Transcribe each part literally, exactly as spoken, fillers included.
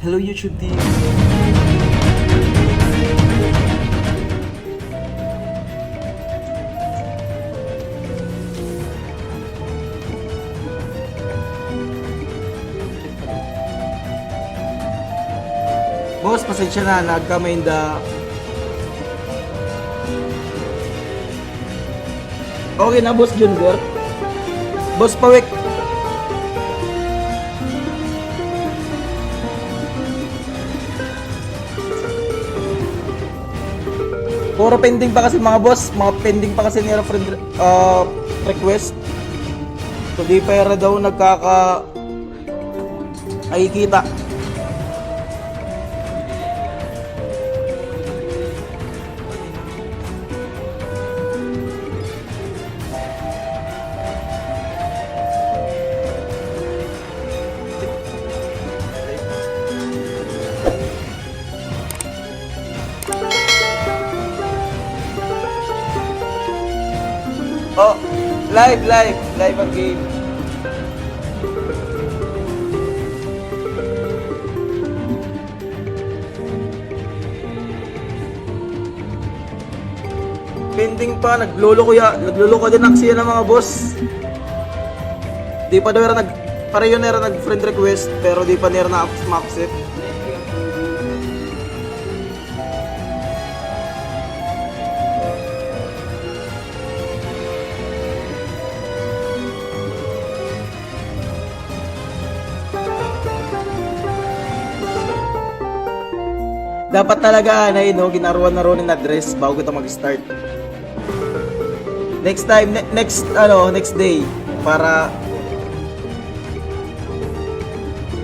Hello, YouTube team. Boss, pasensya na, nagkamay da. Okay na, Boss Junbert. Boss Pawik. Puro pending pa kasi, mga boss, mga pending pa kasi nira friend, ah, request. So, di pa ira daw nagkaka-, ay, kita. Oh, live, live, live ang game. Pending pa, nagloloko ya, nagloloko din ang siya ng mga boss. Di pa daw era nag, pareho na era nag friend request, pero di pa nira na ma-accept. Dapat talaga, anay, no, gin-aruan na Ronin address bago kita mag-start. Next time, ne-, next, ano, next day, para,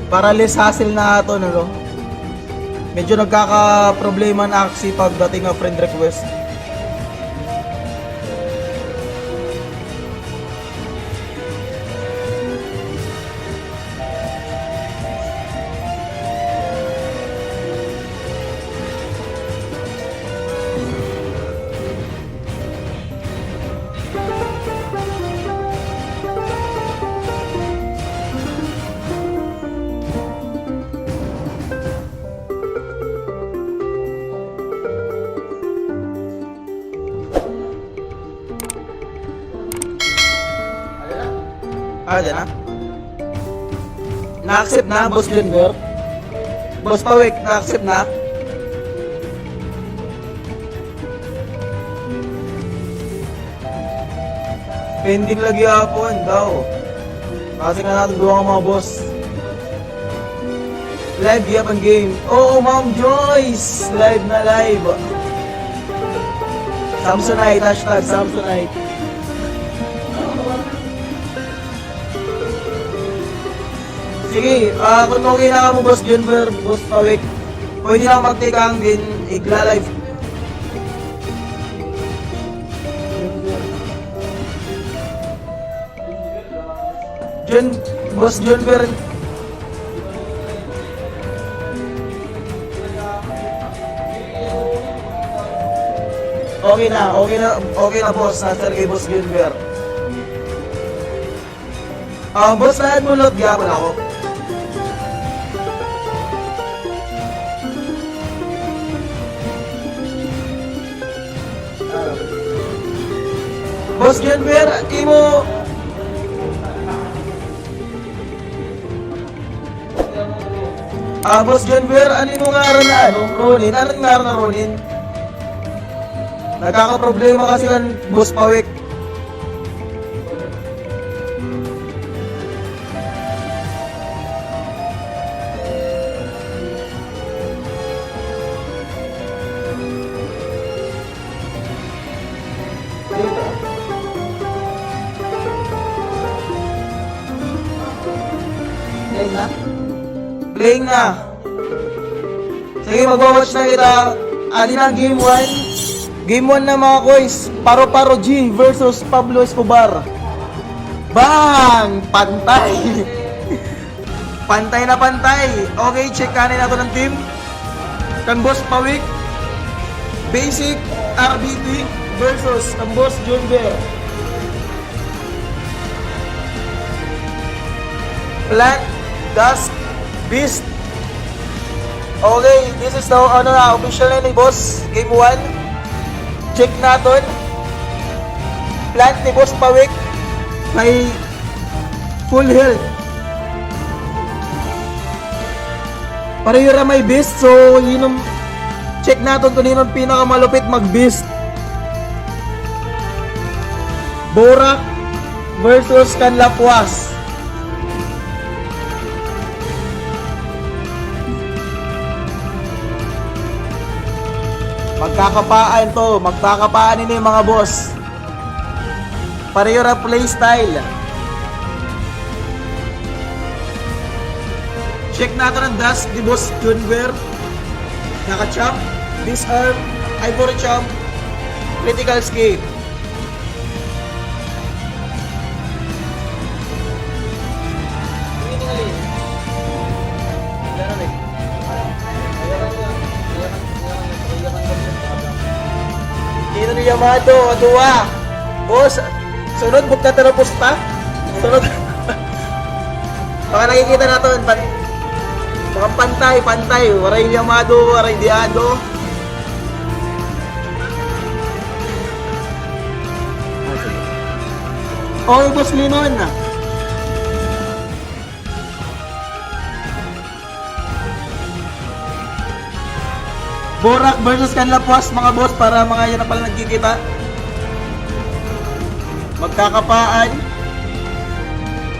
para less hassle na aton, ano. Medyo nagkakaproblema na kasi pagdating ng friend request. Ah, dyan na. Na-accept na, Boss Junbert. Boss Pawik, na-accept na. Pending lagi hapon daw. Kasi nga natin duha nga mga boss. Live gihapon game. Oo, Ma'am Joyce! Live na live. Samsonite, hashtag Samsonite. Sige, ah, kung okay na kamo, Boss Junbert, Boss Pawik, pwede na ako magtikang din, igla-live. Jun, Boss Junbert. Okay na, okay na, okay na, boss. Nasa kay Boss Junbert. Ah, boss, na-add mo load gihapon ako. Boss Junbert, imo. Ah, Boss Junbert, ano imo ngaran na, ano, Ronin? Ano ngaran na Ronin? Nagkakaproblema kasi kan Boss Pawik. Playing na? Playing na. Sige, magwa-watch na kita. Adi na game one. Game one na, mga koys. Paro Paro G versus Pablo Escobar. Bang! Pantay! Pantay na pantay. Okay, check kanin nato ng team. Kan Boss Pawik, Basic R B T versus kan Boss Junbert, Plant, Dusk, Beast. Okay, this is the, ano na, official na ni boss. Game one. Check naton. Plant ni Boss Pawik. May full health. Pareho ra may beast, so hin-o, check naton kon hin-o an pinakamalupit mag-beast. Borak versus Kanlapuas. Magkakapaan to, magkakapaan ini, mga boss. Pareho ra playstyle. Check naton an dash ni Boss Junver. Naka-champ, disarm, ivory champ, critical escape. Kino ni Yamado, duha. Boss, sunod, buta tara pusta. Sunod. Baka nakikita naton, pan-, baka pantay, pantay. Waray Yamado, waray Diado. Oy, Boss Linon. Borak versus Kanlapuas, mga boss, para mga yana pa la nagkikita. Magkakapaan.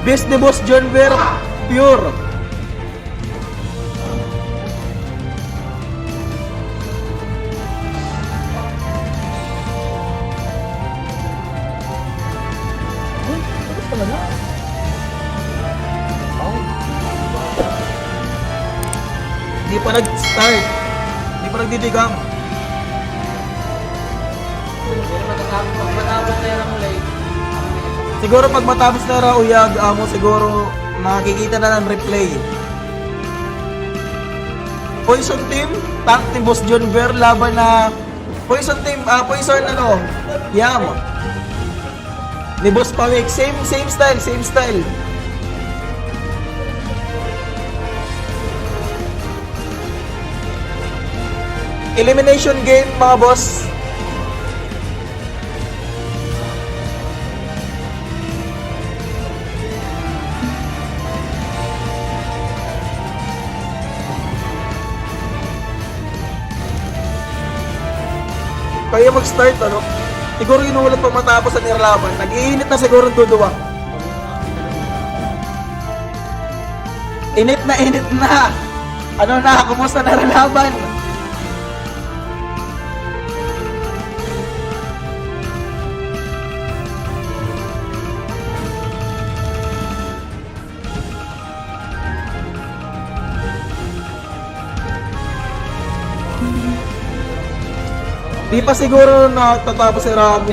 Beast ni Boss Junver, pure. Uy, tapos talaga? Di pa nag-start. Di pa nagdidigang. Siguro pag matapos na ra uyag, amo siguro makikita na an replay. Poison team, tank ni Boss Junver, laban na Poison team, ah, Poison, ano, Yam. Ni Boss Pawik, same, same style, same style. Elimination game, mga boss. Kaya mag-start, ano? Siguro inuulat pa matapos an ira laban. Nag-iinit na siguro an duduwa. Init na, init na! Ano na, kumusta na ira laban? Di pa siguro natatapos si Ramo.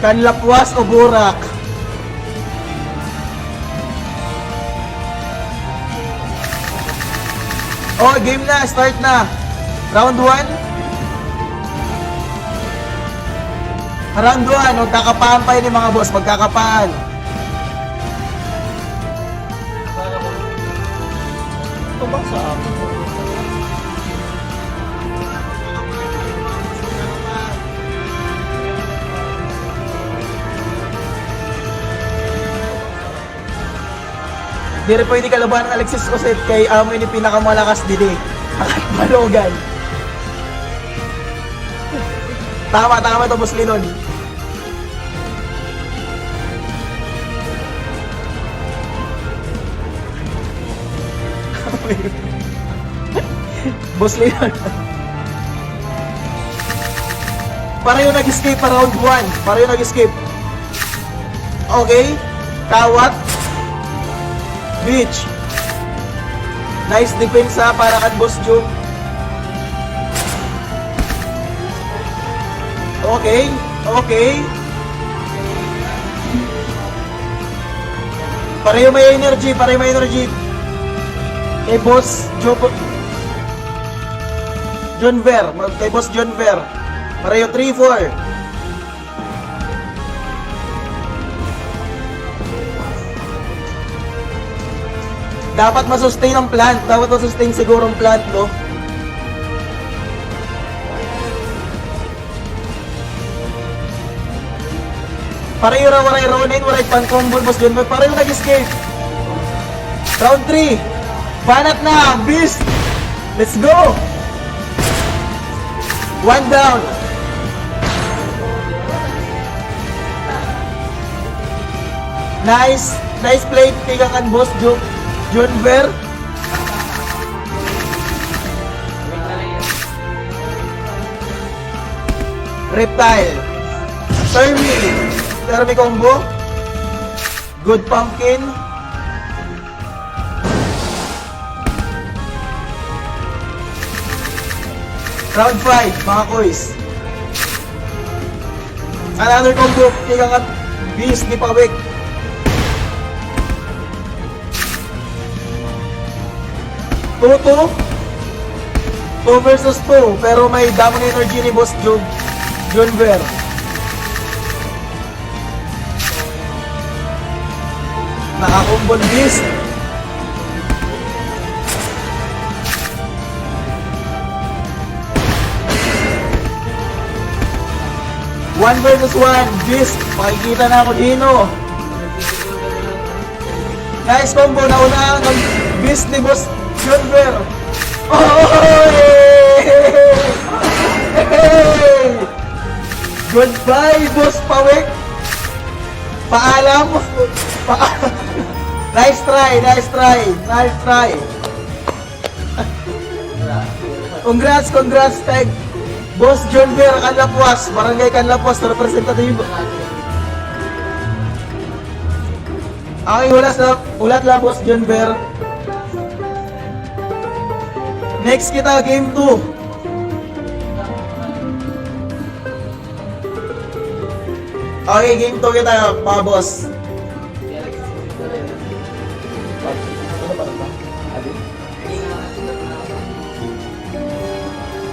Kanlapuas o Borak? Oh, game na, start na. Round one. Round one, magkakapaan pa ini, mga boss, magkakapaan. Ito ba sa akin? Diri pwede kalabanan ni Alexis Oset kay amo ini pinakamalakas didi. Akat Balogan. Tama, tama to, Boss Linon. Boss Leon. Pareho nag-skip pa round one. Pareho nag-skip. Okay. Kawat. Beach. Nice depensa para kan Boss Joe. Okay. Okay. Pareho may energy, pareho may energy. Kay Boss Joe, John Ver, kay Boss John Ver. Pareho three four. Dapat ma-sustain an plant. Dapat ma-sustain siguro an plant, no? Pareho ra, waray Ronin, waray pan-combo, Boss Junbert. Pareho nag-escape. Round three. Banat na, Beast. Let's go. One down. Nice, nice play tikang kan Boss Jo-, Junbert. Reptile. Termi. Termi combo. Good pumpkin. Round five, mga koys. Another combo, tikang kan Beast ni Pawik. Two two. Two versus two, pero may damo nga energy ni Boss Jun-, Junbert. Naka-combo an Beast. One versus one, Beast. Pakikita na kung hin-o. Nice combo, naunahan an Beast ni Boss Junbert. Oh! Hey! Goodbye, Boss Pawik. Paalam. Pa-, nice try, nice try, nice try. Congrats, congrats kay Boss Junbert Canlapuas, Barangay Canlapuas, representative. Okay, hulat la, hulat la, Boss Junbert. Next kita, game two. Okay, game two kita, mga boss.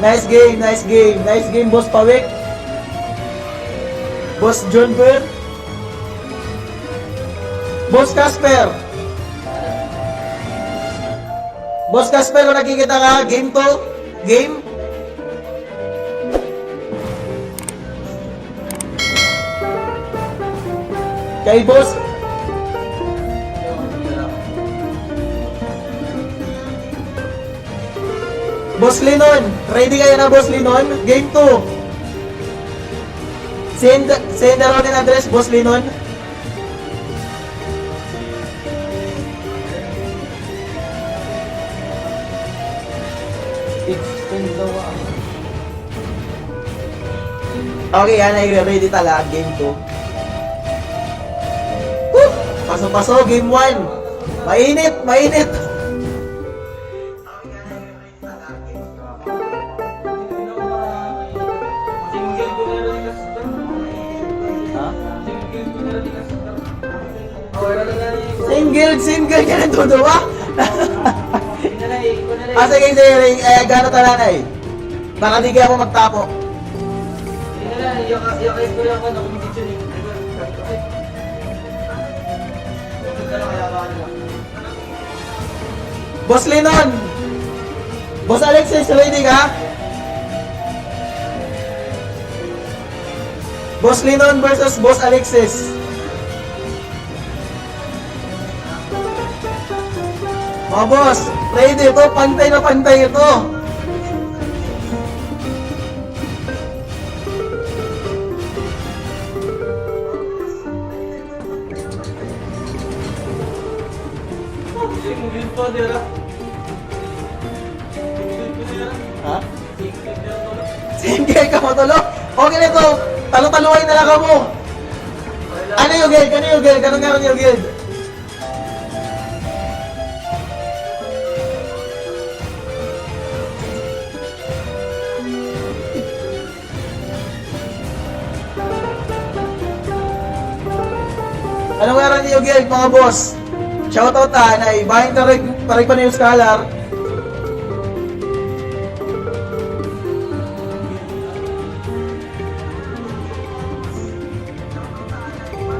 Nice game, nice game, nice game, Boss Pawik. Boss Junbert. Boss Casper. Boss Casper, kung nakikita ka, game two. Game. Kay Boss. Boss Linon. Ready kaya na, Boss Linon? Game two. Send, send na ron in address, Boss Linon. Extend daw ang... Okay, yan, nagre-ready tala, game two. Woo! Paso-paso, game one. Mainit, mainit. Ha? Single, single ka na, duduha? Ah, sige, sige, sige. Eh, gano talanay? Para di kaya ako magtapo. Boss Linon! Boss Alexis, ready ka? Boss Linon versus Boss Alexis. Mga boss, ready ito. Pantay na pantay ito. Ha? Sige, kamo tulo. Okay na ito. Talo-taloay na la kamo. Ano, Yugel? Ano, Yugel? Ano nga rin, Yugel? Ano nga rin niyo, guild, mga boss? Shoutout, ha, na ibahin ka rin, pareho pa niyo scholar.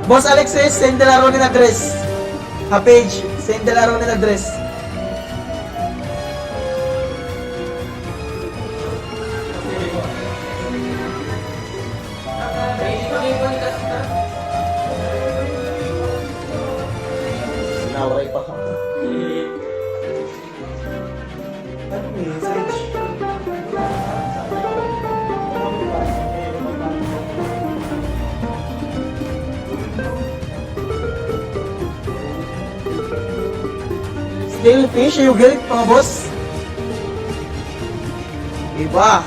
Boss Alexis, send la ron in address. Ha page, send la ron in address. Snailfish, you guilt, mga boss? Iba.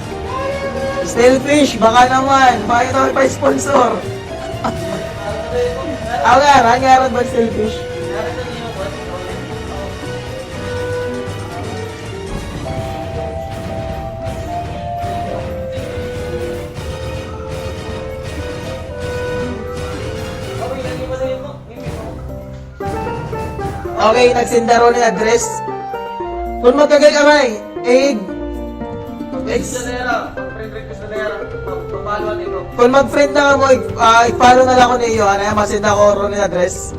Snailfish, baka naman. Baka ito ang pa-sponsor. Ang ngaran, ngaran ba snailfish? Okay, nag-send na ron hin address. Kon magkagay ka, May, ig-, ig-, kon mag-friend na kamo, ig-, ah, ig-follow na la ako niyo, ano, ma-send ako ron hin address.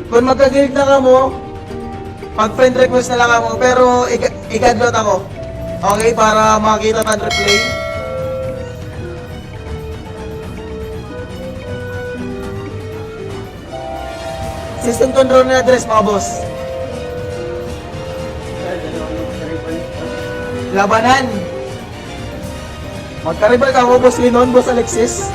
Kon magka-guild na kamo, mag-friend request na la kamo, pero ig-, ig-add la ako. Okay, para makita ta an replay. System control na address, mga boss. Labanan. Magkaribal kamo, Boss Linon, Boss Alexis.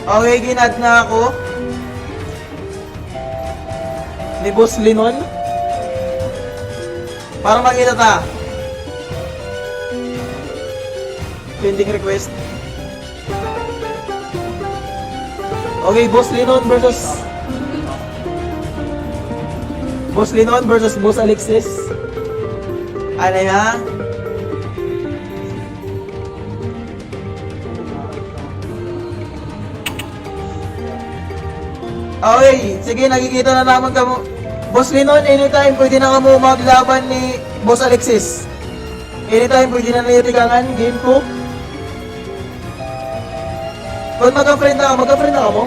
Okay, gin-add na ako ni Boss Linon. Para makita ta. Pending request. Okay, Boss Linon versus, Boss Linon versus Boss Alexis. Ano yan? Okay, sige, nakikita na namon kamo. Boss Linon, anytime pwede na kamo maglaban ni Boss Alexis. Anytime pwede na niyo tikangan, game two. Kon magka-friend na, magka-friend na kamo?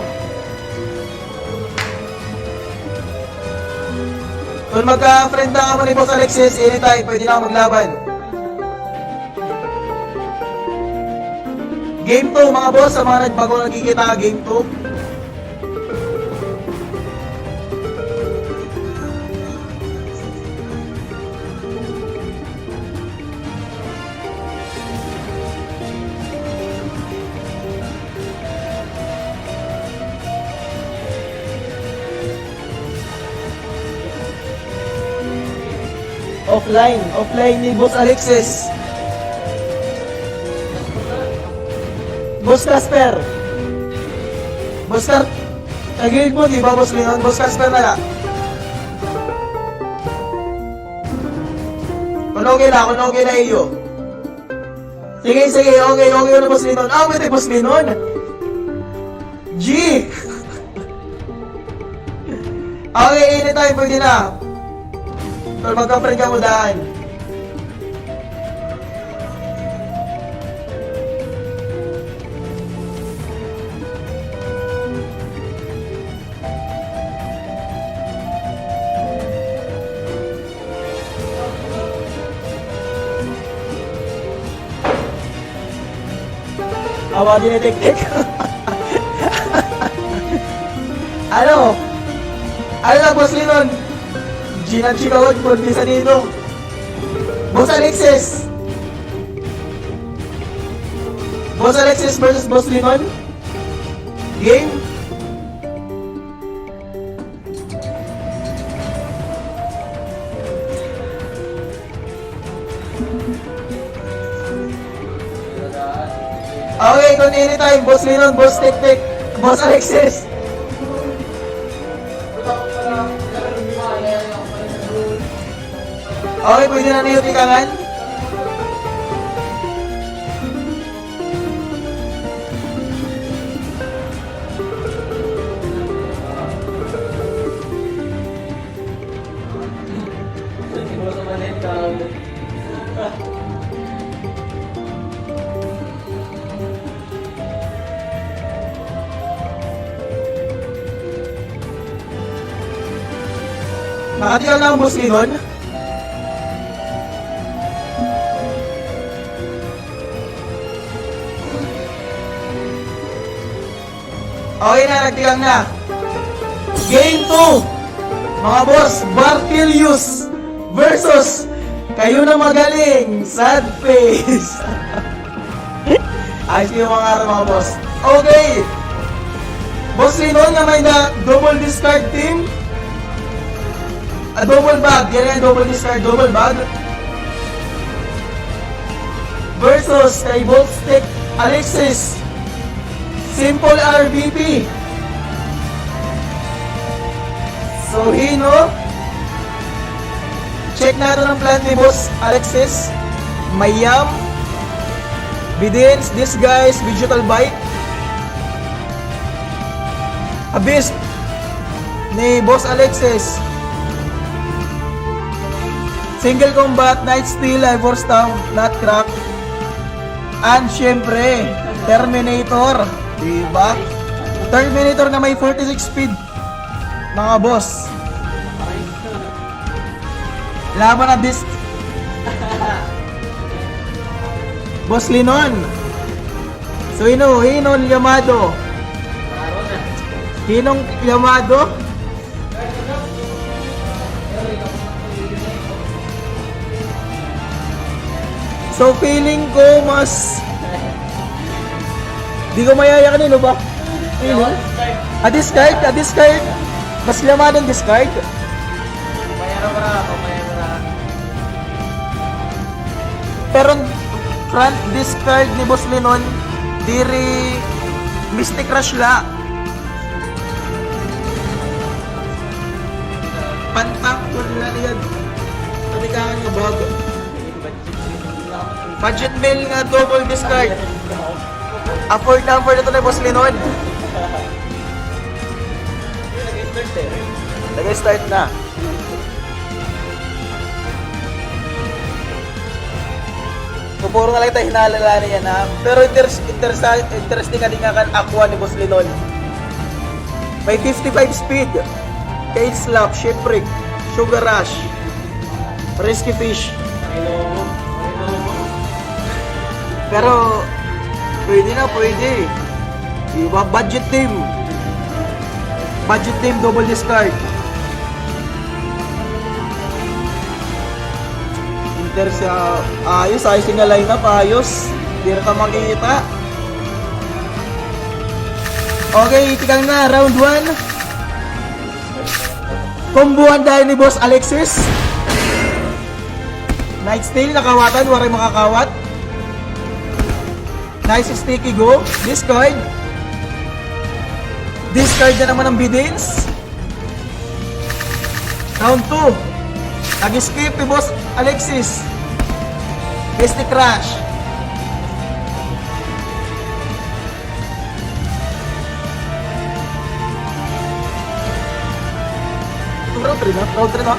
Kon magka-friend na kamo ni Boss Alexis, anytime pwede na kamo maglaban. Game two, mga boss, sa mga nagbago nakikita, game two. Offline. Offline ni Boss Alexis. Boss Casper. Boss Car-, tagilid mo, di ba, Boss Linon? Boss Casper na la. Kon okay na, kon okay na iyo. Sige, sige, okay, okay na, Boss Linon. Ah, wait, Boss Linon. G! Okay, anytime, pwede na. Pero magka-friend kamo daan. Awa, dinitiktik. Ano? Ano na, Boss Linon? Gina Chikawad, Bonfisa Nino. Boss Alexis. Boss Alexis versus Boss Linon. Game. Okay, kon anytime, Boss Linon, Boss Tiktik, Boss Alexis. Okay, pwede na niyo tikangan. Nakatigaw na an Boss Linon. Okay na, nagtigang na. Game two. Mga boss, Bartilius versus Kayo na Magaling, Sad Face. Ayos yung mga, mga boss. Okay. Boss Linon nga may na double discard team. A double bag. Yan ang double discard, double bag. Versus kay Boss Tech Alexis. Simple R B P. So, Hino, check natin ang plan ni Boss Alexis. Mayam, Bidins, Disguise, Digital Bite. Abyss ni Boss Alexis. Single Combat, Night Steal, Ivor Stamp, Nutcrack. And syempre, Terminator. Diba? Terminator na may forty-six speed. Mga boss. Laban na dis-, Boss Linon. So, hino, hinon Yamado. Hinong Yamado? So, feeling ko mas, di ko mayayakan, ano ba? Feeling? A discard, a discard. Mas Yamado an discard. Pero an front discard ni Boss Linon, diri Mystic Rush la. Pantangkol na niya. Sabi ka nga bag. Budget mill nga double discard. Afford na afford ito ni Boss Linon. Nag-start na. So, puro na lang tayo hinalala niya na. Pero interes-, interesa-, interesting nga din nga kan Aqua ni Boss Linon. May fifty-five speed. Tail Slap, Shipwreck, Sugar Rush, Risky Fish. Pero, pwede na, pwede. Diba? Budget team. Budget team, double discard. Inter siya. Ayos, ayos nga lineup, ayos. Di na ka makita. Okay, tikang na, round one. Combohan dahil ni Boss Alexis. Night Steal, nakawatan, waray makakawat. Nice sticky go. Discard. Discard na naman ang Bidins. Round two. Nag-skip ni Boss Alexis. Misty Crash. Round three na? Round three na?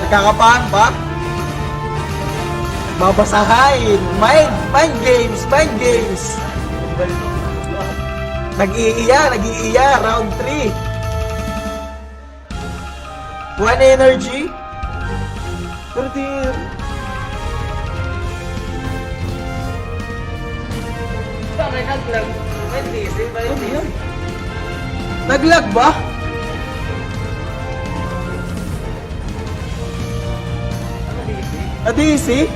Nagkakapahan ba? Babasahin. Mind, mind games, mind games. Nag-iiya, nag-iiya. Round three. One energy. Thirteen. Bakit nag-lag? May D C, may D C. Nag-lag ba? Ano D C? Na D C?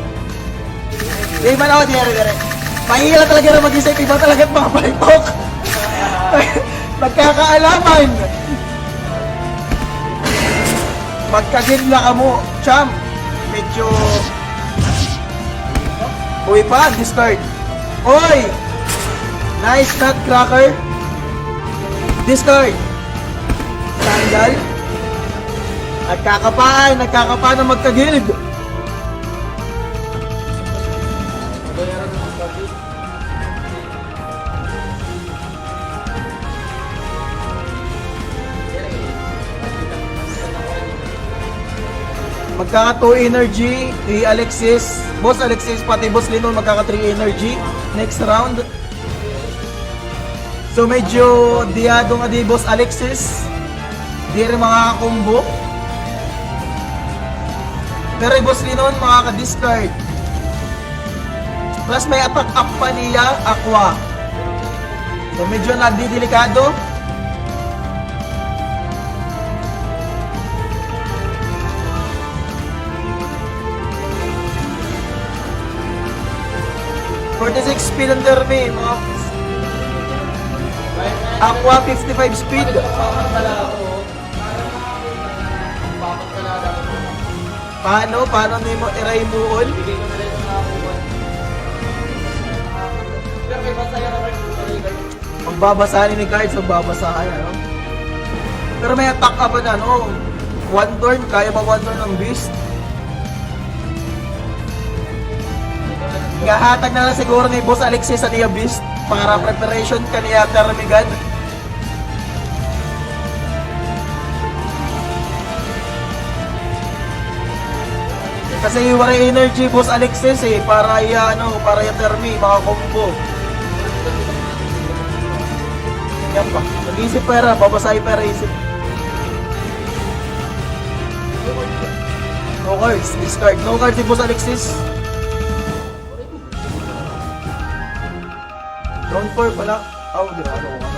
Di man ako, diri, diri. Mahila talaga na mag-isip. Iba talaga it mga palitok. Nagkakaalaman. Magkagid la kamo, champ. Medyo, uy pa, discard. Oy! Nice Nutcracker. Discard. Sandal. Nagkakapaan, nagkakapaan ang magkagilid. Magkaka two energy, hi Alexis, Boss Alexis, pati Boss Linon, magkaka three energy. Next round. So, medyo diyado nga di Boss Alexis. Diri makaka-combo. Pero hi Boss Linon, makaka-discard. Plus, may attack up pa niya, Aqua. So, medyo nagdidelikado. Forty-six speed under me, mga Aqua, fifty-five speed. Paano? Paano nimo iraymuon? Magbabasa ini, guys. Magbabasa, ano? Pero may attack ka pa na, no? One turn, kaya ba one turn an Beast? Gahatag na lang siguro ni Boss Alexis an iya Beast para preparation kaniya Termigant. Kasi waray energy, Boss Alexis, eh, para iya, ano, para iya Termi, maka-combo. Yan pa. Nag-isip pa hira, babasahi pa hira isip. No cards, discard. No cards si Boss Alexis. Round four pala. Aw, di ba? Ano ko?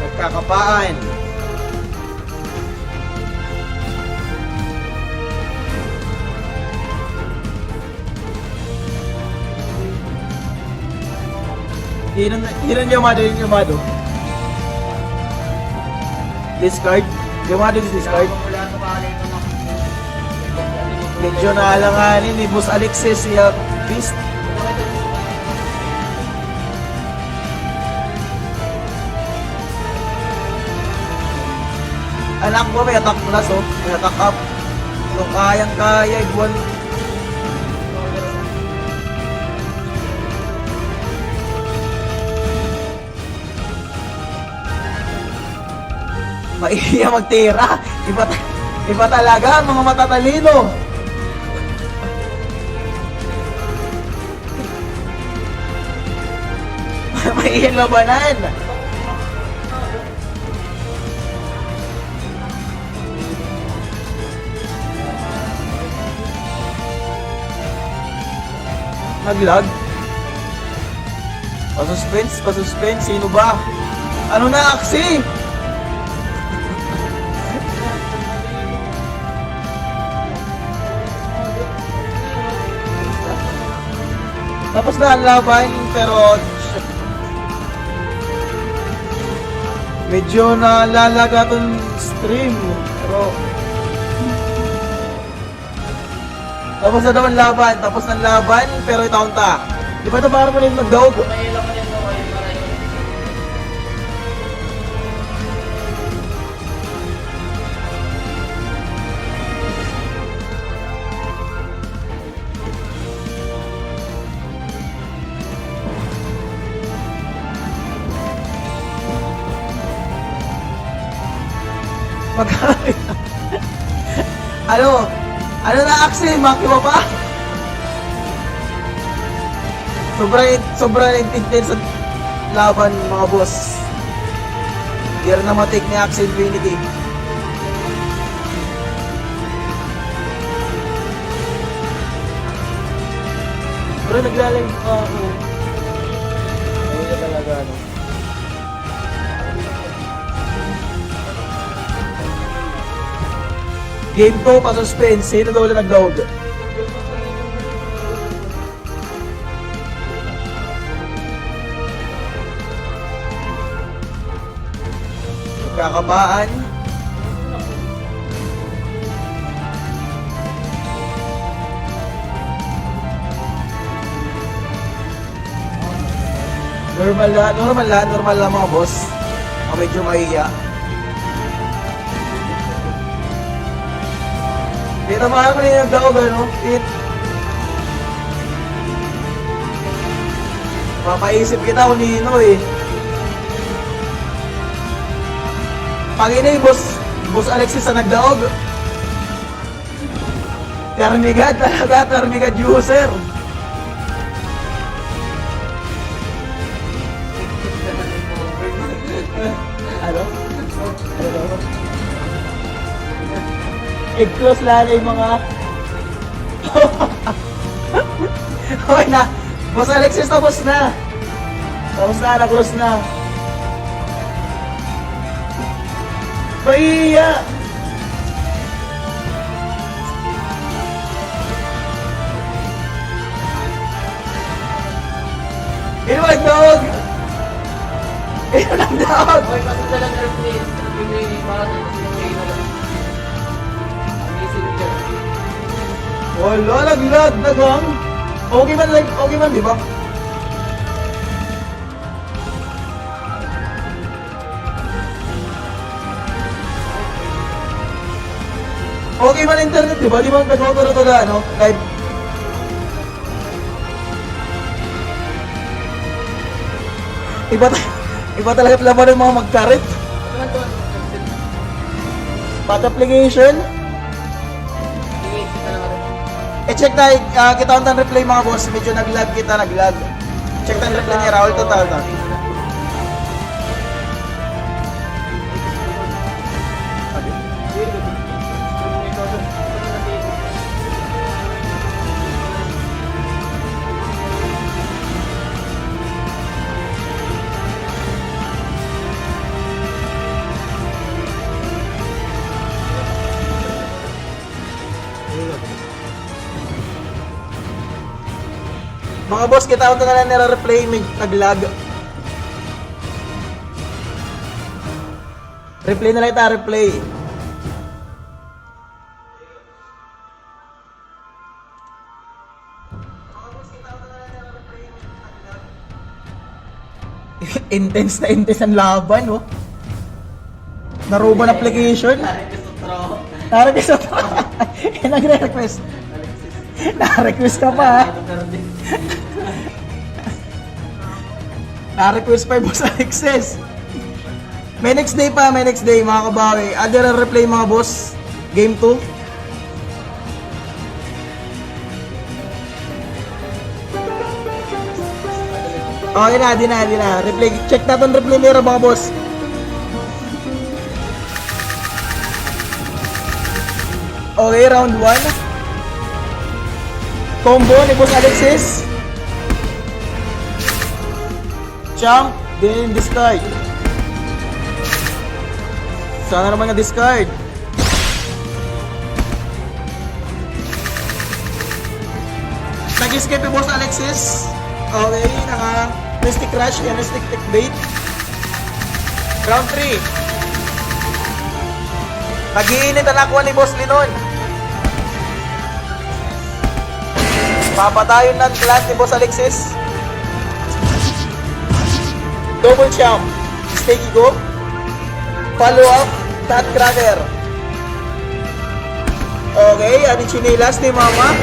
Nagkakapaan. Hinan, hinan niya, Mado, hinan niya, Mado. Discard. Yamado, discard. Medyo naalanganin ni Boss Alexis iya Beast. Anak mo, may attack plus, oh. May attack up. So, kayang-kaya, buwan. Maiya magtira. Iba ta-, iba talaga, mga matatalino. Maiya labanan. Nag-lag? Pa-suspense, pa-suspense. Sino ba? Ano na, Axie? Tapos na an laban, pero medyo nalalag aton stream. Pero tapos na daw an laban, tapos na an laban, pero itaon ta. Di ba ito para pa rin magdaog? Mag-, ano? Ano na, Axie? Makiwa pa? Sobra, sobra na intense an laban, mga boss. Diri na ma-take ni Axie Infinity. Pero nagla-live pa ako. Ayun na talaga, ano. Game two, pa-suspense. Sino daw ulit nagdaog? Kakabaan. Normal la, normal la, normal la, mga boss. Ang medyo mahiya. Kita mo, ano, yung daog, ano? It-, mapaisip kita kung nino, eh. Pag ini, boss, boss Alexis ang nagdaog. Termigant talaga, Termigant user. I-close la anay mga. Okay na. Boss Alexis, tapos na. Tapos na, na-close na. Pahiya! Ino nagdaog? Ino nagdaog? Okay, pasok na lang, sir, please. Sabi mo yung mga, okay na lang. Amazing, sir. Wala, nag-lag, naghang. Okay man, like, okay man, di ba? Okay man internet, di ba? Di ba nagkakaroon talaga, ano? Live. Iba ta-, iba talaga laban ng mga magkarit. Bad application. I-check na, ah, kita unta an replay, mga boss. Medyo nag-lag kita, nag-lag. Check ta an replay ni Raul, total ta. Mga boss, kita unta na la nira replay, may nag-lag. Replay na la kita, replay. Intense na intense an laban, oh. Naroba an application. Na-request. Nagre-request. Na-request ka pa, ha? Na-request pa hi Boss Alexis. May next day pa, may next day, mga kabawi. Ada ra replay, mga boss. Game two. Okay na, di na, di na. Replay, check naton replay nira, mga boss. Okay, round one. Combo ni Boss Alexis. Champ, din discard. Sana naman nga discard. Nag-escape hi Boss Alexis. Okay, naka Mystic Crush, yan, Mystic Tech Bait. Round three. Nag-iinit an akwa ni Boss Linon. Papatayon na an plant ni Boss Alexis. Double champ. Mistake go. Follow up. Nutcracker. Okay, adi chinelas ni Mama.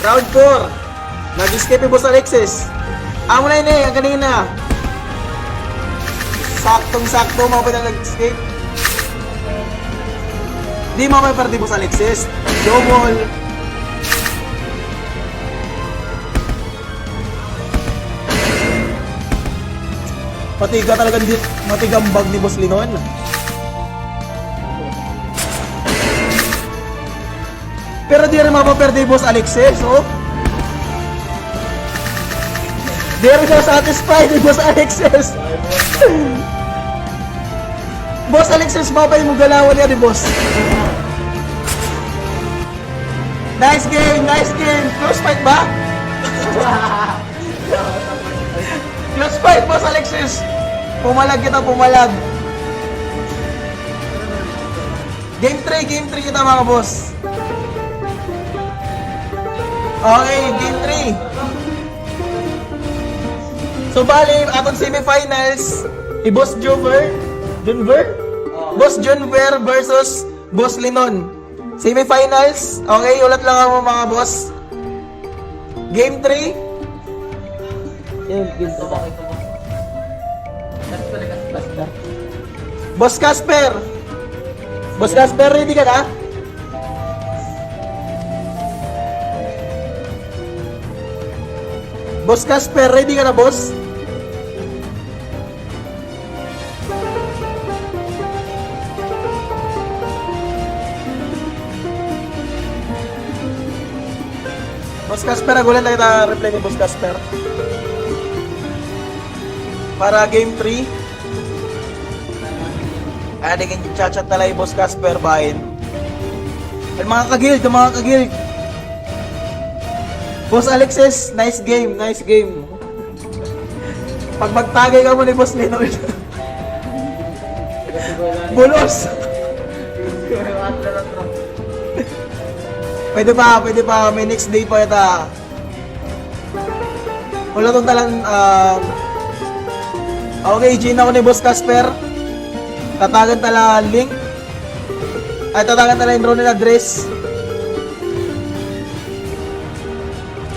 Round four. Nag-escape hi Boss Alexis. Amo na ini, an kanina. Saktong-sakto, mao pa nag-escape. Di mapaperde hi Boss Alexis. Double. Matiga talaga di, matiga an bag ni Boss Linon. Pero diri mapaperde hi Boss Alexis, oh. Diri na satisfied hi Boss Alexis. Boss Alexis, mapay mo galawan niya di, boss. Nice game, nice game. Close fight ba? Close fight, Boss Alexis. Pumalag kita, pumalag. Game three, game three kita, mga boss. Okay, game three. So, bali, aton semifinals, hi Boss Jover, Junver? Boss Junver versus Boss Linon. Semifinals. Okay, hulat la kamo, mga boss. Game three. Game, game three. Boss Casper. Boss Casper, ready ka na? Boss Casper, ready ka na, boss? Boss Casper, agulan na kita replay ni Boss Casper. Para game three. Adi, kin-chat-chat na la hi Boss Casper, bahin. An mga ka-guild, an mga ka-guild. Boss Alexis, nice game, nice game. Pag magtagay kamo ni Boss Linoy. Bulos. Pwede pa, pwede pa. May next day pa kita. Wala tong talan, ah, okay, G na ako ni Boss Casper. Tatagan ta la link. Ay, tatagan ta la hin Ronin address.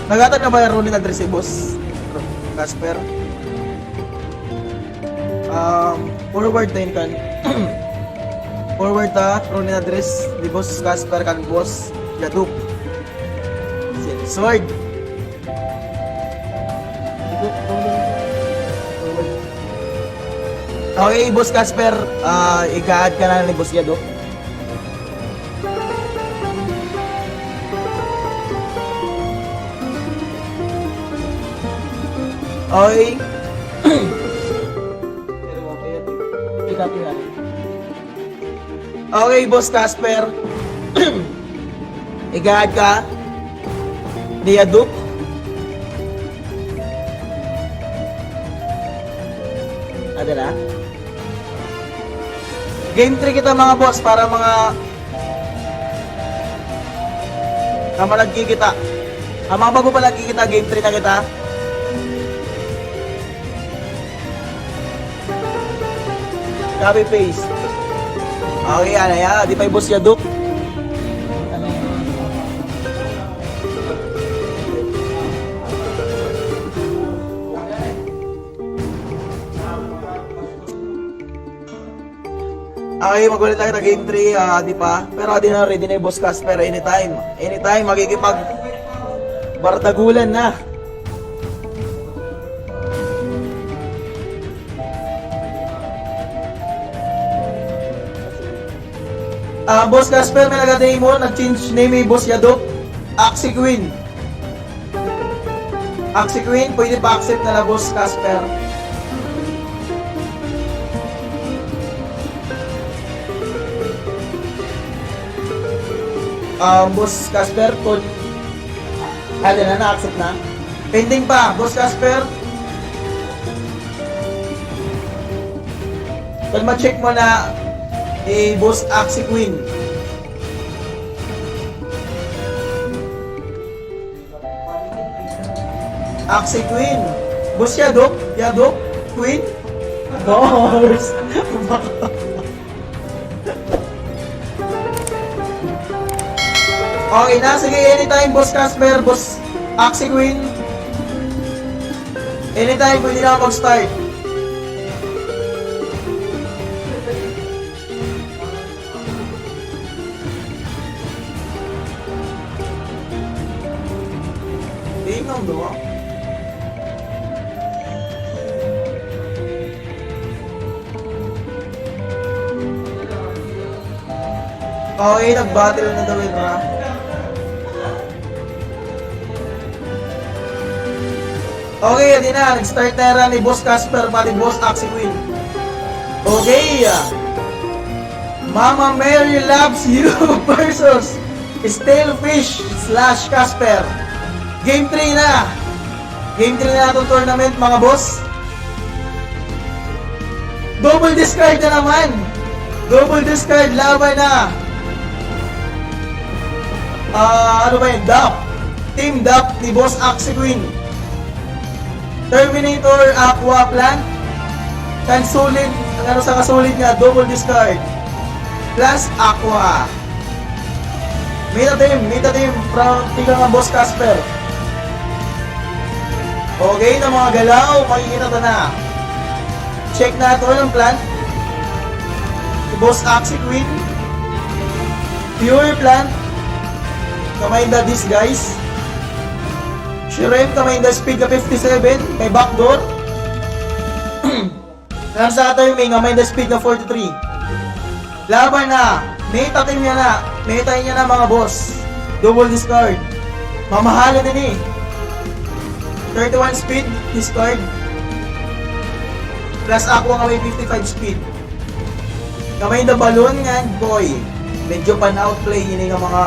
Naghatag na ba hin Ronin address hi Boss Casper? Um, forward ta ini kan. Forward ta, Ronin address ni Boss Casper kan Boss Yaduk. Sword. Okay, Boss Casper, ah, ig-add ka na ni Boss Yaduk. Okay. Okay, Boss Casper. Ig-add ka ni Yaduk. Ada na? Game three kita, mga boss, para mga, nga mga nagkikita. An mga bag-o pa nagkikita, game three na kita. Copy paste. Okay, ano yan? Di pa hi Boss Yaduk. Okay, mag-ulit lang kita game three, ah, di pa. Pero di na, ready na hi Boss Casper anytime. Anytime, makikipagbardagulan na. Ah, Boss Casper, may naga-D M, nag-change name hi Boss Yaduk. Axie Queen. Axie Queen, pwede pa accept na la, Boss Casper. Ah, Boss Casper, kun, ano na, na-accept na? Pending pa, Boss Casper. Kun ma-check mo na, eh, Boss Axie Queen. Axie Queen. Boss Yaduk? Yaduk? Queen? Boss! Okay na, sige, anytime, Boss Casper, Boss Axie Queen. Anytime, pwede na mag-start. Tingnan mo. Okay, nag-battle na daw ira. Okay, adi na. Nag-start na ira ni Boss Casper, pati Boss Axie Queen. Okay. Mama Mary Loves You versus Stalefish slash Casper. Game three na. Game three na aton tournament, mga boss. Double discard na naman. Double discard, laban na. Ah, ano ba yan? Dap. Team Dap ni Boss Axie Queen. Terminator, Aqua, Plant. Kan solid, an ano sa kasolid nga, double discard. Plus Aqua. Meta team, meta team, from tikang kan Boss Casper. Okay na mga galaw, makikita ta na. Check naton an Plant. Boss Axie Queen. Pure Plant. Kamay in the Disguise. Shirem, kamay in the Speed na fifty-seven. May backdoor. Ngan sa Terming, nga may the speed nga forty-three. Laban na. Meta team niya na. Meta niya na, mga boss. Double discard. Mamahalon ini. Thirty-one speed, discard. Plus Aqua nga may fifty-five speed. Nga may-ada balloon ngan koi. Medyo pan-outplay ini nga mga,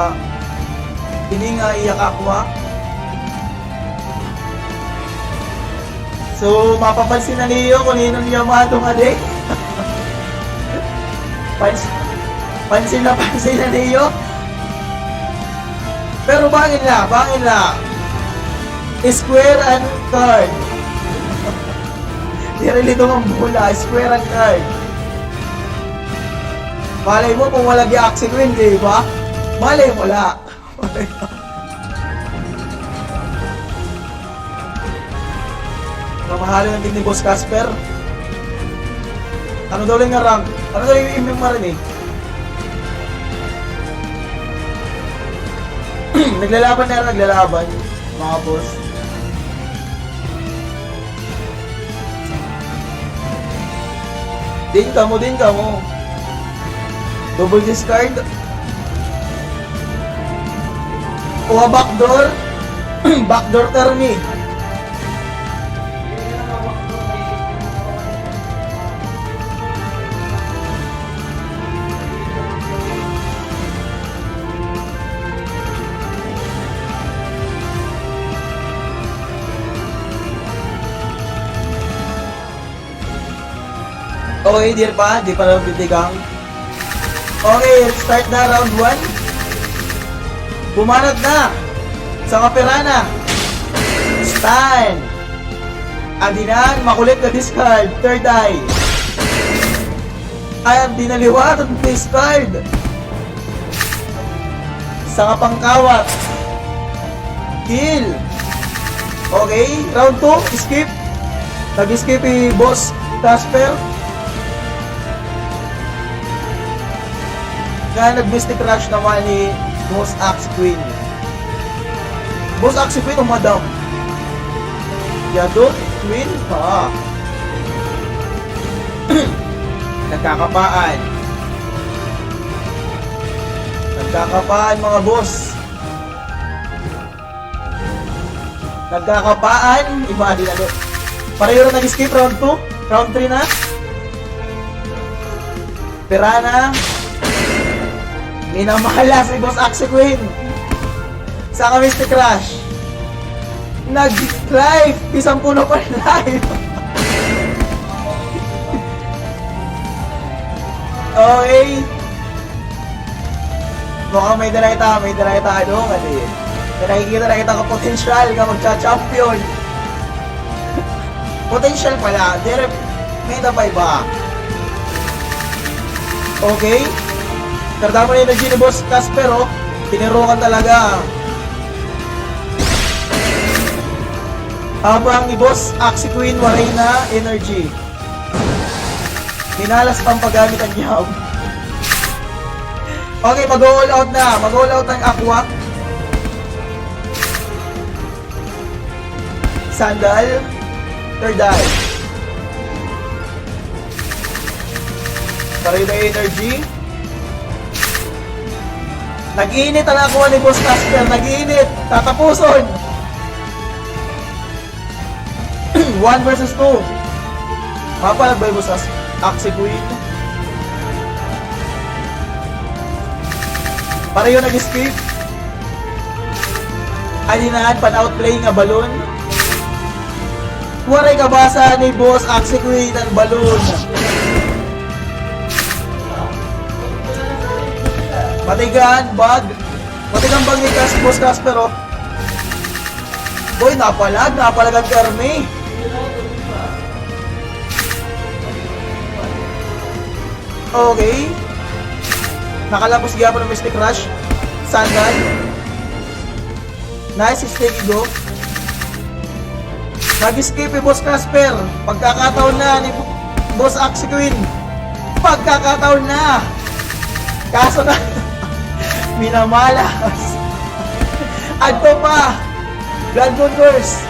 ini nga iya Aqua. So, mapapansin na niyo kon hin-o niyo madungadi. Pans-, pansin na pansin na niyo. Pero bangin la, bangin la. Square an card. Diri lidong an bola, square an card. Malay mo kon waray gi Oxyqueen, di ba? Malay mo la. Mamahalon an team ni Boss Casper. Ano daw la nga rank? Ano daw la nga M M R ini? Naglalaban na, naglalaban, mga boss. Diin kamo, diin kamo. Double discard. Kuha backdoor. Backdoor Termi. Okay, diri pa, di pa nabibigyan. Okay, start na round one. Bumanat na. Sanga Piranha. Stun. Adi na an makulit nga discard. Third Eye. Ay, adi na liwat an discard. Sanga Pangkawat. Kill. Okay, round two, skip. Nag-skip hi Boss Casper. Kaya nag-Mystic Rush naman hi Boss Oxyqueen. Boss Oxyqueen o Madam? Yadot, Queen, ha? Nagkakapaan. Nagkakapaan, mga boss. Nagkakapaan, iba di na do. Pareho na nag-skip round two, round three na. Piranha. Minamalas ni Boss Oxyqueen. Sanga Mystic Rush. Nag-life. Bisan puno pa life. Okay. Mukhang may-ada na kita, may-ada na kita, ano, kasi may nakikita na kita nga potensyal nga magcha-champion. Potensyal pala, diri, may-ada pa iba. Okay. Tardamo na energy ni Boss Casper, oh. Tinirukan talaga. Habang ni Boss Oxyqueen, waray na energy. Minalas pa an paggamit an Yam. Okay, mag-all out na. Mag-all out na an Aqua. Sandal. Third Eye. Pareho na energy. Nag-iinit an Aqua ni Boss Casper. Nag-iinit. Tatapuson. One versus two. Mapalag ba hi Boss Oxyqueen? Pareho nag-skip. Adi na an pan-outplay nga balloon. Waray kabasa ni Boss Oxyqueen an balloon. Matiga an bag. Matiga an bag ni Cas-, Boss Casper, oh. Boy, napalag, napalag an Termi. Okay. Nakalabos gihapon an Mystic Rush. Sandal. Nice, steady go. Nag-skip hi Boss Casper. Pagkakataon na ni Bo-, Boss Oxyqueen. Pagkakataon na. Kaso na, minamalas. Adto pa. Blood Moon Curse.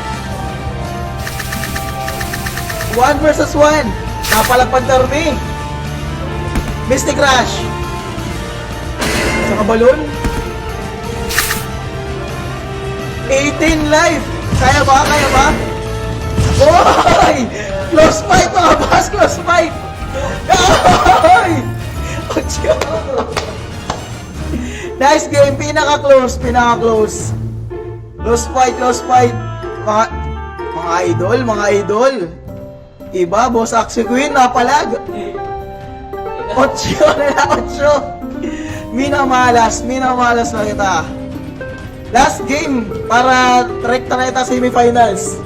One versus one. Napalag pa an Termi. Mystic Rush. Sanga balloon. Eighteen life! Kaya ba? Kaya ba? Oy! Close fight, mga boss! Close fight! Oy! Otso! Nice game! Pinaka-close! Pinaka-close! Close fight! Close fight! Mga, mga idol! Mga idol! Iba, Boss Axie Queen, napalag. Otso na la, otso. Minamalas, minamalas na kita. Last game para rekta na kita semifinals.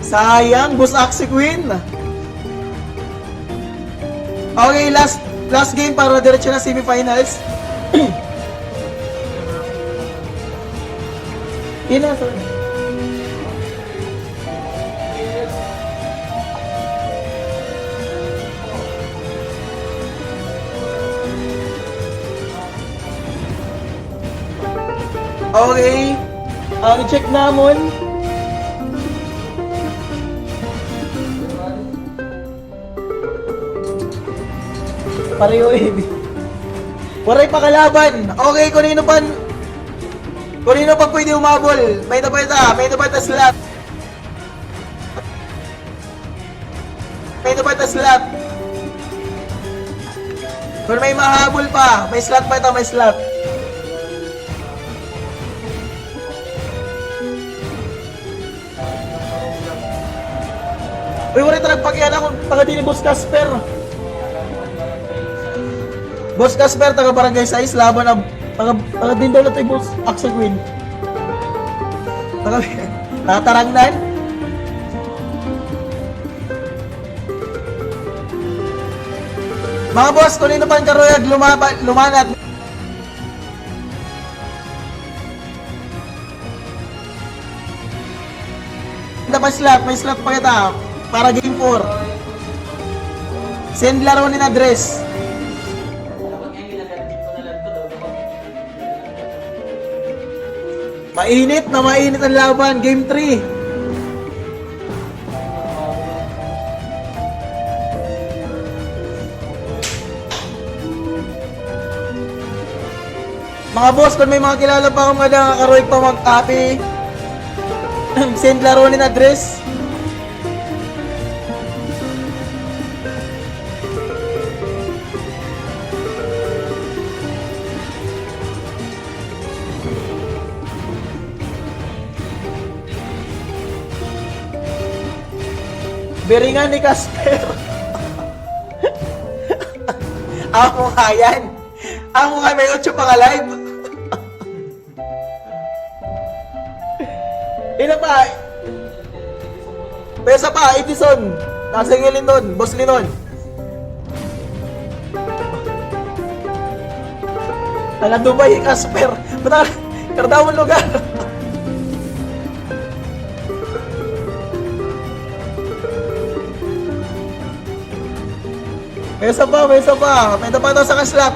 Sayang, Boss Axie Queen. Okay, last last game para diretso na semifinals. Ina, sorry. Okay. Ang check namon. Pareho, eh. Waray pa kalaban. Okay, kanino pa, kanino pa pwede humabol? May-ada pa ita, may-ada pa ita slot. May-ada pa ita slot. Kon may mahabol pa, may slot pa ita, may slot. Uy, waray ta nagpakiana kon taga dinhi Boss Casper. Boss Casper, taga Barangay Sais, laban na, taga, taga dinhi daw la ito hi Boss Axie Queen. Taga, taga-Tarangnan. Mga boss, kanino pa an karuyag lumaba-, lumanat? May-ada pa slot, may slot pa kita para game four. Send la Ronin address. Mainit na mainit an laban, game three. Mga boss, kon may mga kilala pa kamo nga karuyag pa mag-api, send la Ronin address. Biringan ni Casper. Amo nga yan. Amo nga may otso pa ka live. Ina pa. Pesa pa, Edison. Nasa iyo, Linon. Boss Linon. Ala, Dubai, Casper. Bata, kardawon lugar. May isa pa, may isa pa. May isa pa daw sa ka-slot.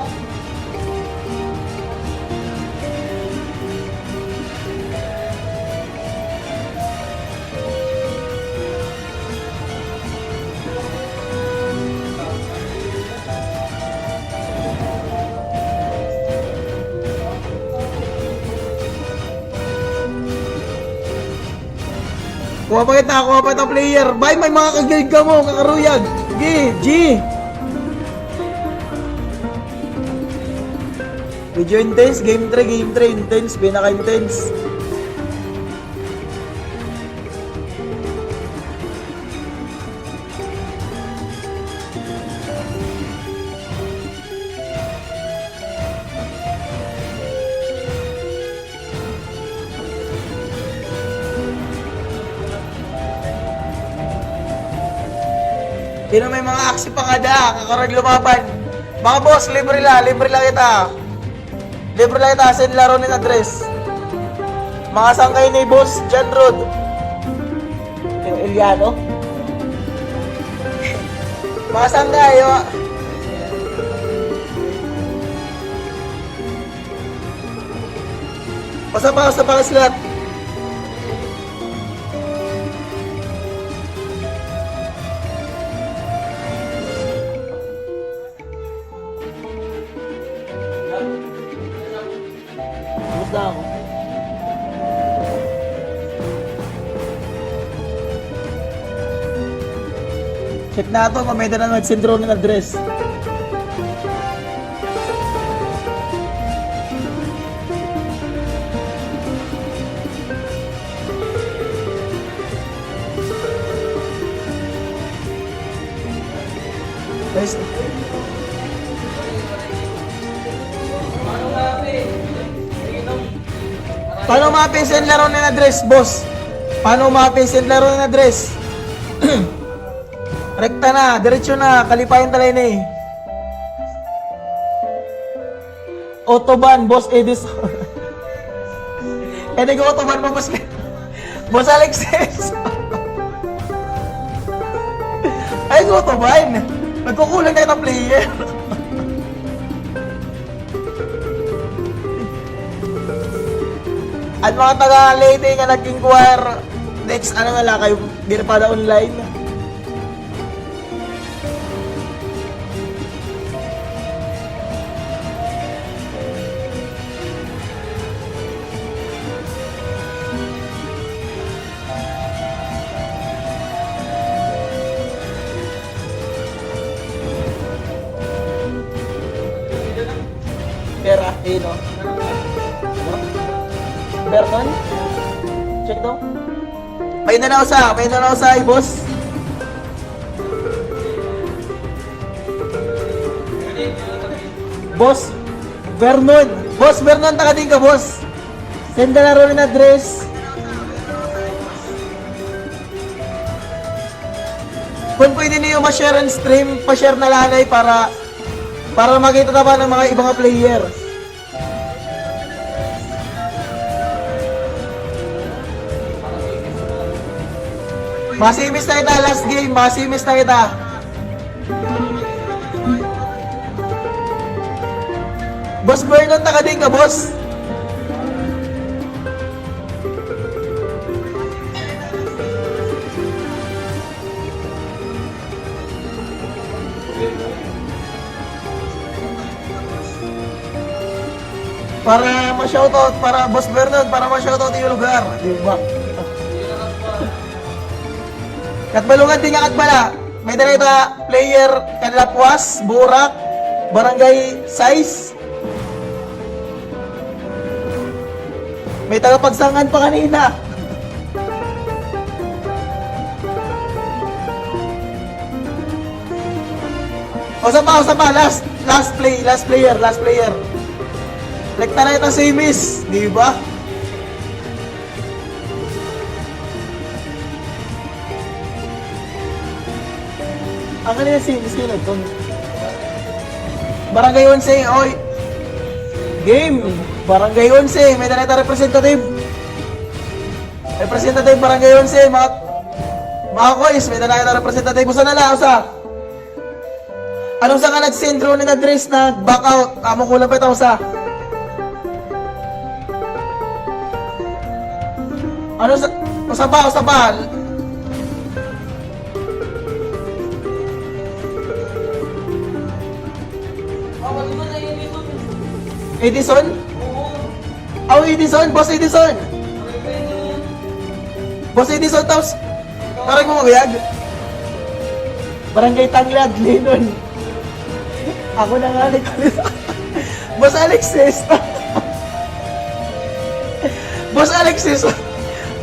Kuha pa kita, kuha pa kita player. Bay, may mga ka-guild kamo, kakaruyag. G, G. Medyo intense, game three, game three, intense, pinaka-intense. Sino may mga aksi pa ngada, kakaruyag lumaban. Mga boss, libre la, libre la kita. Libre la kita, send la Ronin address. Mga sangkay ni Boss John Rod. Yung Eliano. Mga sangkay, oh. Pasa pa, pasa pa ka-slot. Check naton kon may-ada na nag-send run hin address. Guys. Paano ma-open sa laro na address, boss? Paano ma-open sa laro na address? Rekta na, diretso na, kalipayan ta la ini. Autoban, Boss Edison. Kaya nag-autoban mo, Boss, Boss Alexis. Ay, autoban. Nagkukulang na itong player. An mga taga Leyte nga nag-inquire, next, ano na la kay, diri pa da online. Pera, eh, no? Vernon? Check daw. May-ada na usa, may-ada na usa, ay, boss. Boss Vernon. Boss Vernon, taga diin ka, boss? Send na la run hin address. Kung pwede niyo ma-share an stream, pa-share na la anay para, para makita ta pa ng mga iba nga player. Masimis na kita, last game, masimis na kita. Boss Vernon, taga diin ka, boss? Para ma-shoutout, para Boss Vernon, para ma-shoutout iyo lugar. Di ba? Catbalogan, di nga Catbala. May-ada na ita player kan Lapuas, Burak, Barangay sais. May taga Pagsangan pa kanina. Usa pa, usa pa. Last, last play, last player, last player. Rekta na ita, semis, di ba? Ang kanina si, si Nagton. Barangay Onse, oy. Game. Barangay Onse, may-ada na ita representative. Representative Barangay Onse, mga, mga koys, may-ada na ita representative. Usa na la, usa. Ano sa nga nag-send run hin address, nag-back out? Amo kulang pa ita usa. Ano sa, usa pa, usa pa. Edison? Aw, Edison, Boss Edison. Boss Edison, tapos Karag mo mabiyag? Barangay Tanglad, Linon. Ako na nga ni Boss Alexis. Boss Alexis,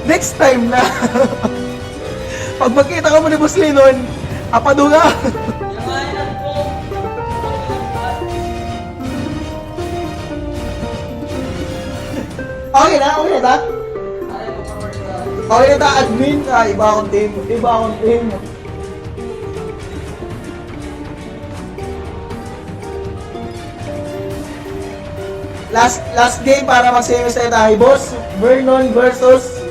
next time na. Pag magkita kamo ni Boss Linon, apadunga. Okay na, okay na ta? Okay na ta, admin? Ay, iba akong team, iba akong team. Last, last game para mag-semis na tayo. Boss Vernon versus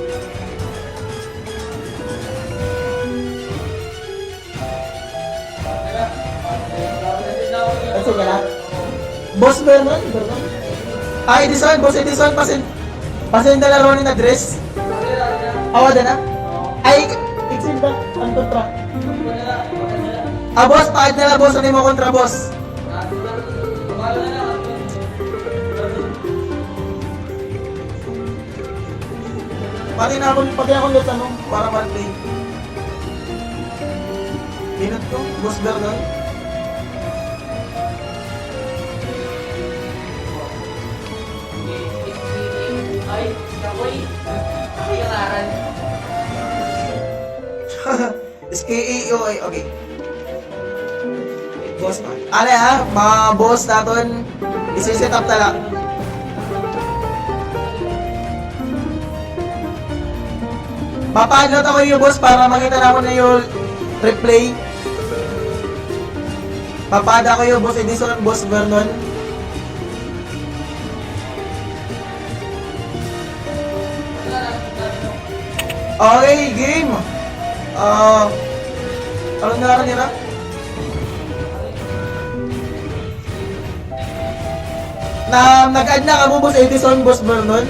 Ay, sige na. Boss Vernon, Vernon. Ah, Edison, Boss Edison, pasin-, pasenda la run hin address. Aw, ada na? Ay, iksin ba? Ang kontra. Ah, boss, paad na la, boss. Ano mo kontra, boss? Pati na ako, pati ako ulit, ano, para ma-replay. Minute ko, Boss Vernon. Ay, kapoy. Ay, ang aral. S K A O A, okay. Boss pa. Ano ha, mga boss naton, isi-set up na la. Mapa-adlaw ta kuno, boss, para makita namon iyo replay. Mapa-add ako iyo, Boss Edison, Boss Vernon. Okay, game. Ah, ano ngaran nira? Na, nag-add na kamo, Boss Edison, Boss Vernon?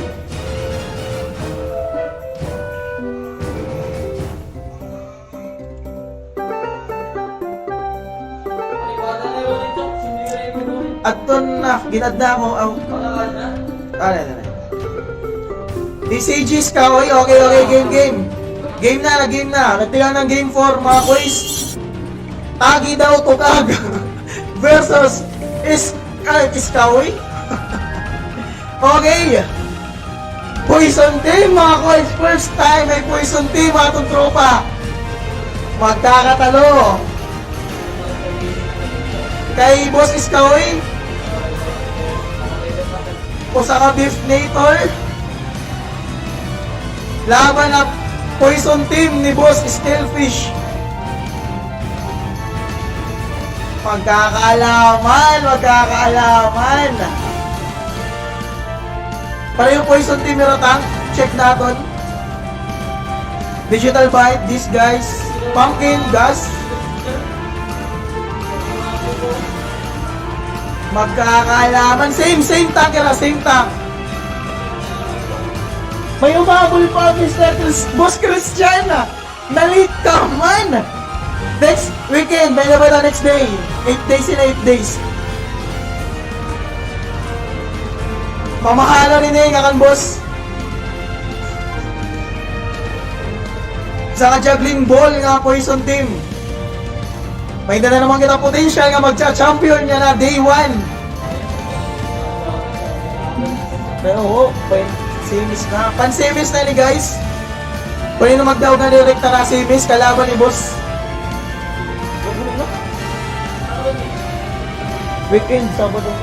Adto na, gin-add na ako. Aw. Ah, na, na, na. D C Gs ka, oy. Okay, okay, game, game. Game na, game na. Nagtilang ng game four, mga kuys. Agi daw, tukag. Versus is, ah, Iskawi. Okay. Poison Team, mga koys. First time may Poison Team, mga atong tropa. Magkakatalo. Kay Boss Iskawi. Usa ka Beef Nator. Laban na Poison Team ni Boss Steelfish. Magkakaalaman, magkakaalaman. Pareho Poison Team, meron tank. Check naton. Digital Bite, Disguise, Pumpkin, Gas. Magkakaalaman. Same, same tank, era, same tank. May umabol pa, Mister Chris-, Boss Christian, ah. Na-late ka man. Next weekend, may na ba na next day? Eight days in eight days. Pamahala rin eh, nga kan boss. Sa ka-juggling ball nga Poison Team. May dala naman kita potential nga magcha-champion niya na day one. Pero, oo, pan-semis na. Pan-semis na ni guys. Pwede na magdaog na direkta na semis, kalaban ni boss. Weekend, Sabado.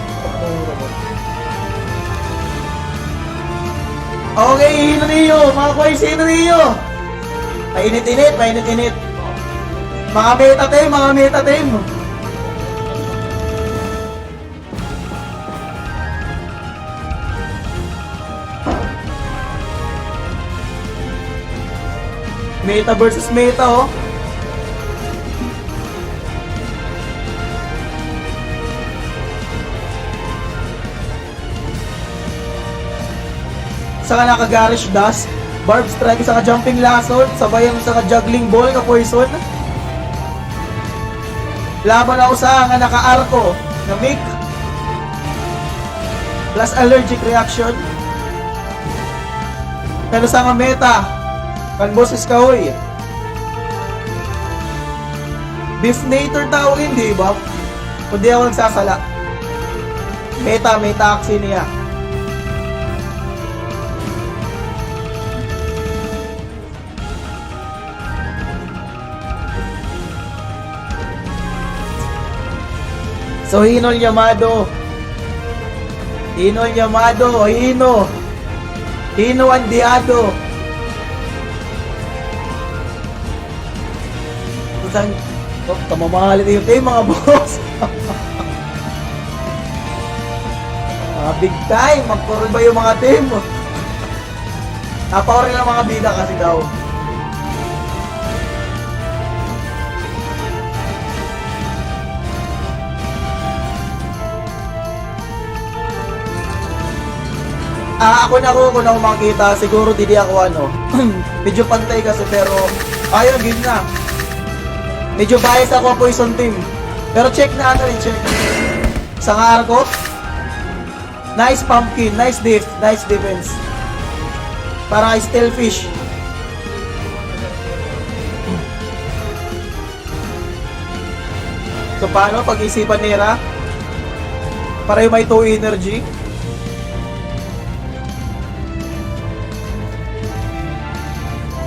Okay, hino niyo, mga kuys, hino niyo. Mainit-init, mainit-init. Mga meta team, mga meta team. Meta versus meta, oh. Saka naka-garish dash, barb strike, saka jumping lasso, sabayan saka juggling ball nga poison. Laban na usa nga naka-arko nga Mick. Plus allergic reaction. Pero sa nga meta, kan Boss Iskahoy. Beef Nator tawag, hindi ba? Kung di ako nagsasala. Meta, meta aksi niya. So, hino an yamado? Hino an yamado? Hino? Hino an diyado? Isang, oh, kamamahalit iyo team, mga boss. Ah, big time, magkurba iyo mga team. Napauri lang mga bida kasi daw. Ah, ako na ko, kung ako makita, siguro didi ako, ano, medyo pantay kasi, pero, ayun, game na. Medyo bias ako, Poison Team. Pero check na, ano, i-check. Sa nga arko, nice pumpkin, nice def-, nice defense. Para steelfish. So, paano pag-isipan nira? Para yung may two energy.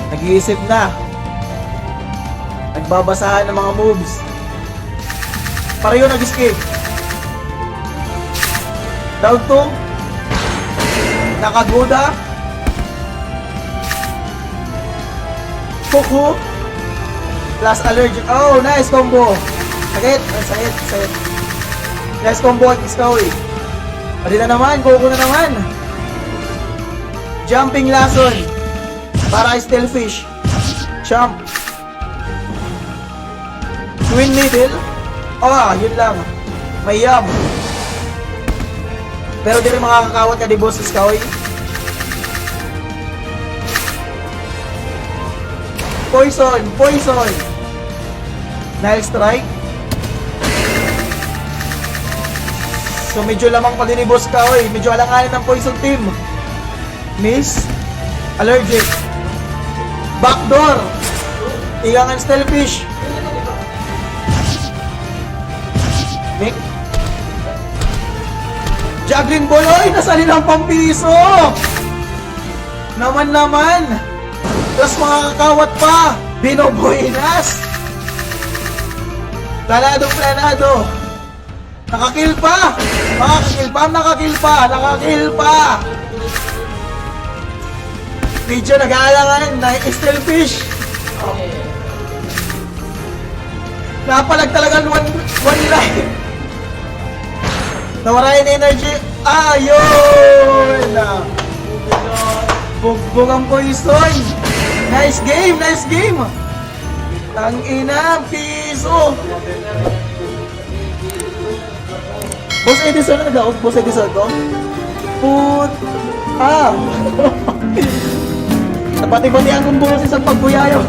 Nag-iisip na. Nagbabasahan ng mga moves. Pareho nag-skip. Down two. Nakaguda. Kuku. Plus allergic. Oh, nice combo. Sakit. Ay, sakit. Sakit. Nice combo, Alex Kawi. Pwede na naman. Kuku na naman. Jumping lason. Para stealthfish. Champ. Twin needle. Ah, yun lang. May yam. Pero diri makakakawat ka di Boss Iskaw, eh. Poison! Poison! Nice strike. So, medyo lamang pa din ni Boss Kaw, eh. Medyo alanganin ang Poison Team. Miss. Allergic. Backdoor. Igangan stealthfish. Nick. Juggling ball. Oy, nasalin ang pampiso. Naman, naman. Plus makakakawat pa. Binobuenas. Planado, planado. Nakakill pa! Nakakill pa! Nakakill pa! Nakakill pa! Medyo nag-aalangan na stealthfish. Napalag talaga one, one life. Nawara yung energy. Ayun! Bugbog ang poison. Nice game! Nice game! Tangina, piso! Boss Edison, ano daw? Boss Edison ko? Put... Ah! Napati-pati akong boses sa pagbuyayo.